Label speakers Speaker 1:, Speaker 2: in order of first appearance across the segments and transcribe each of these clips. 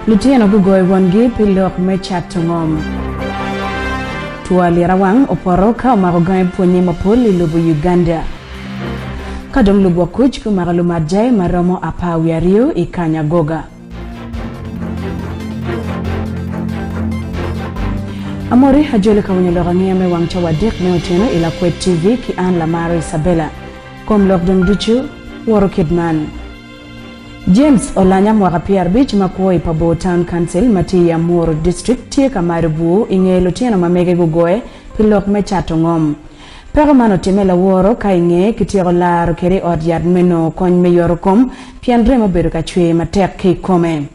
Speaker 1: Lutino gugoyo wongi pi lok me cato ngom. Two alira wang opoto ka omako gangi pwonye mapol i lobo Uganda. Ka dong lugwok kuc gumako lumat jai ma romo 12 i Kanyagoga. Amori ajoli ka winyo lok angeya me wang cawa adek me otyeno i Lakwed TV ki an Lamaro Isabella. Kom lok dong ducu woto kit man. James Olanya mwaka 50 ma kwo i Pabor Town Council ma tye i Amuru District tye ka mado bur i nge lutino ma mege gugoye pi lok me cato ngom. Peko man otimme laworo ka i nge kityeko laro kede i ot yat me nongo kony me yoto kom pien remo obedo ka cwer matek ki i kome.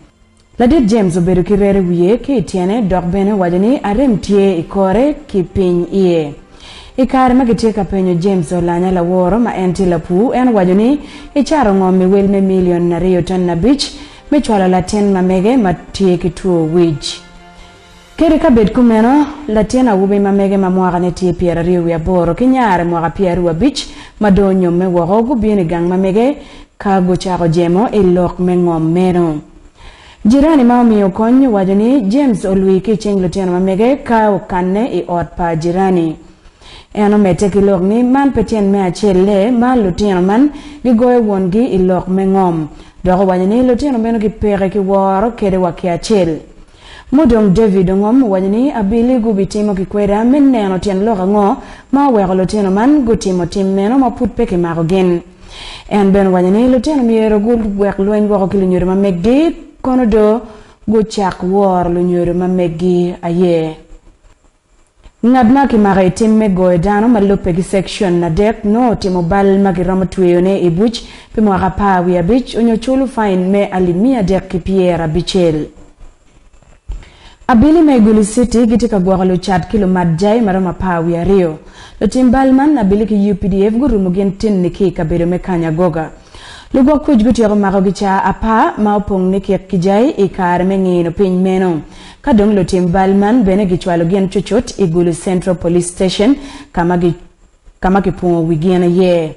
Speaker 1: Ladit James obedo ki ret i wiye ki i tyene dok bene owaco ni arem tye i kore ki piny iye. I kare ma kitye ka penyo James Olanya laworo ma en tye lapur, en owaco ni ecato ngom i wel me milion 2.5 me cwalo latin ma mege ma tye ki two wic. Kadi ka bed kumeno, latin awobi ma mege ma mwakane tye 28 ki nyare mwaka 25 ma dong onyomme woko gubino i gang ma mege ka gucako jemo i lok me ngom meno. Jirani ma omiyo kony owaco ni James olwi ki i cing lutino ma mege ka okanne i ot pa jirani. En omedde ki lok ni man pe tyen me acel-le ma lutino man gigoyo wongi i lok me ngom. Dok owaco ni lutino meno gipeke ki woro kede wa ki acel. Mudong David Ongom owaco ni abili gubitimo ki kweda me neno tyen lok ango ma oweko lutino man gutimo tim meno ma pud pe kimako gin. En bene owaco ni lutino myero guwek lweny woko ki lunyodo ma meggi kono do gucak woro lunyodo ma meggi aye. Ngat ma kimako i tim me goyo dano ma lubbe ki Section adek nongo otimo bal ma kiromo tweyone i buc pi mwaka 15 onyo culu fain me alip 360. Abili me Gulu City gitye ka gwoko lucat ki lumat jai ma romo 12. Lutim bal man abili ki UPDF gurumo gin tinni ki i kabedo me Kanyagoga. Lugwok kuc gutyeko mako gicaa apar ma opong nikik ki jai i kare me ngino piny meno. Ka dong lutim bal man bene gicwalo gin cucut i Gulu Central Police Station ka ma kipungo wi gin iye.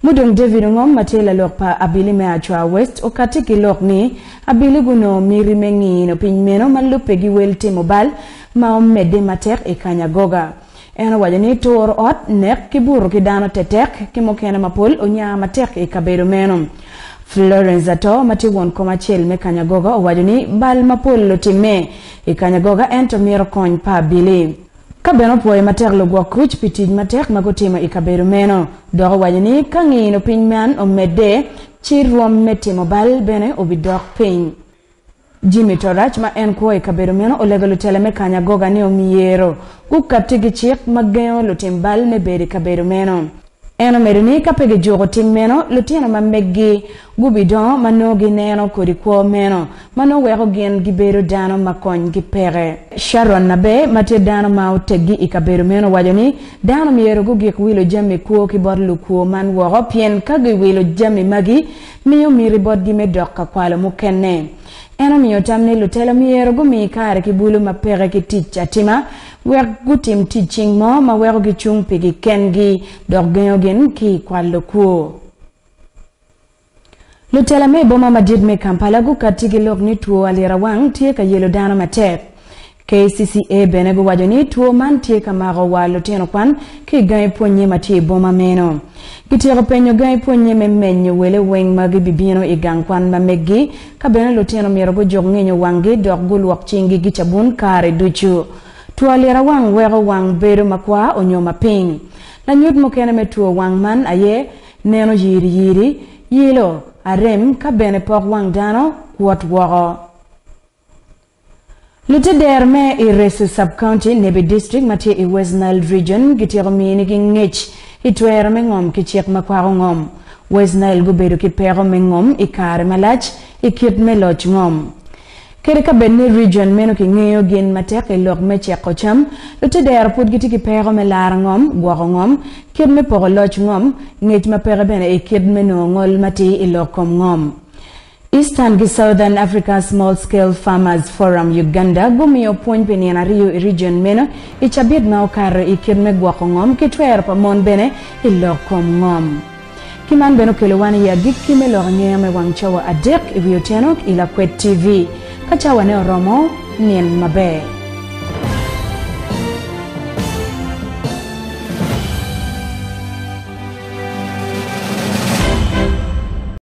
Speaker 1: Mudong David Ongom ma tye lalok pa abili me Achwa West okatti ki lok ni abili gunongo miti me ngino piny meno ma lubbe gi wel timo bal ma omedde matek i Kanyagoga. En owaco ni turo ot, nek, ki buto ki dano tetek, ki mukene mapol onya matek i kabedo meno. Florence Ato, ma tye won kom acel me Kanyagoga owaco ni bal mapol otimme i Kanyagoga ento mito kony pa abili. Ka bene opwoyo matek lugwok kuc pi tic matek ma gutimo i kabedo meno. Dok owaco ni ka ngino piny man omedde, ci rwom me timo bal bene obidok piny. Jimmy Torac ma en kwo i kabedo meno olego lutela me Kanyagoga ni omyero gukatti ki cik ma gengo lutim bal me bedo i kabedo meno. En omedo ni ka pe gijuko tim meno, lutino ma meggi gubidongo ma nongo gineno kodi kwo meno ma nongo weko gin gibedo dano ma konygi peke. Sharon Nabe ma tye dano ma oteggi i kabedo meno owaco ni dano myero gugik wilo jami kwo ki bot lukwo man woko pien ka giwilo jami magi miyo miti botgi me dok ka kwalo mukene. En omiyo tam ni lutela myero gumi kare ki bulu ma peke ki tic atima wek gutim tic cing mo ma weko gicung pigi kengi dok gengo gin ki i kwalo kwo. Lutela me boma madit me Kampala gukatti ki lok ni two alira wang tye ka yelo dano matek. KCCA bene guwaco ni two man tye ka mako wa lutino kwan ki i gangi pwonnye ma tye i boma meno. Gityeko penyo gangi pwonnye me menyo wele weng ma gibibino i gang kwan ma meggi, ka bene lutino myero gujuk nginyo wanggi dok gulwok cinggi ki cabun kare ducu. Two alira wang weko wang bedo makwar onyo mapiny. Lanyut mukene me two wang man aye neno yiri yiri, yilo, arem ka bene pok wang dano kwot woko. Luteder me Iresu Sub-County, Nebbi District ma tye i West Nile Region gityeko minigi ngec i twero me ngom ki cik ma kwako ngom. West Nile gubedo ki peko me ngom i kare malac i kit me loc ngom. Kadi ka bed ni region meno kingeyo gin matek i lok me ceko cam, lutedero pud gitye ki peko me laro ngom, gwoko ngom, kit me poko loc ngom, ngec ma peke bene i kit me nongo ngol matir i lok kom ngom. Eastern ki Southern Africa Small Scale Farmers Forum Uganda gumiyo pwony pi nino ariyo i region meno i cabit ma okato i kit me gwoko ngom ki twero pa mon bene i lok kom ngom. Ki man bene okelo wan i agikki me lok angeya me wang cawa adek i wi otyeno i Lakwed TV. Ka cawane oromo, nin maber.